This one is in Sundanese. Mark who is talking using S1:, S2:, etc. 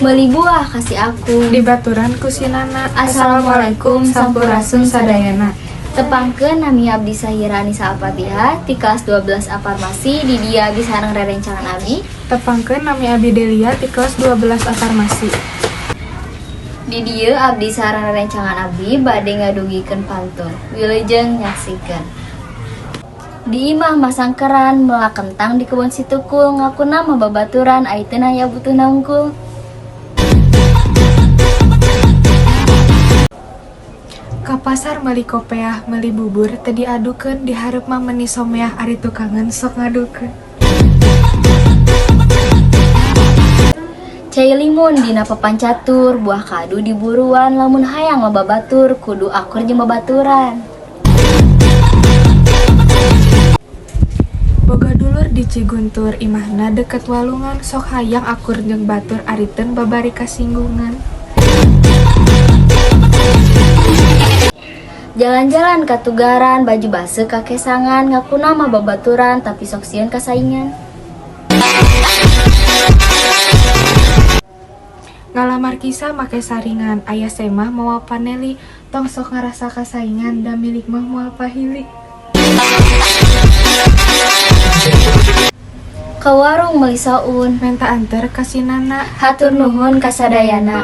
S1: Meuli buah ka si Akung.
S2: Dibaturan ku si Nana.
S1: Assalamualaikum sampurasun sadayana.
S2: Sadayana.
S1: Tepangkeun nami abdi Sahira Anissa Al-Fatihah ti kelas 12 A Farmasi di dieu abdi sareng rerencangan abdi.
S2: Tepangkeun nami abi Delia ti kelas 12 A Farmasi.
S1: Di dieu abdi sareng rerencangan abdi bade ngadugikeun pantun. Wilujeng nyaksikeun. Di imah masang keran, melak kentang di kebon si Tukul, ngakuna mah babaturan, ai teu nanya butuhna hungkul.
S2: Ka pasar meuli kopeah meuli bubur teu diadukeun dihareup mah meuni someah ari tukangeun sok ngadukeun.
S1: Cai limun dina papan catur, buah kadu di buruan, lamun hayang loba batur, kudu akur jeung babaturan.
S2: Boga dulur di Ciguntur imahna deket walungan sok hayang akur jeung batur ariteun babari kasinggungan.
S1: Jalan-jalan ka tugaran, baju baseuh ka kesangan, ngakuna mah babaturan tapi sok sieun kasaingan.
S2: Ngalamar kisah make saringan aya semah mawa paneli tong sok ngarasa kasaingan da milik mah moal pahili.
S1: Ka warung meuli soun.
S2: Menta anter ka si Nana.
S1: Hatur nuhun ka sadayana.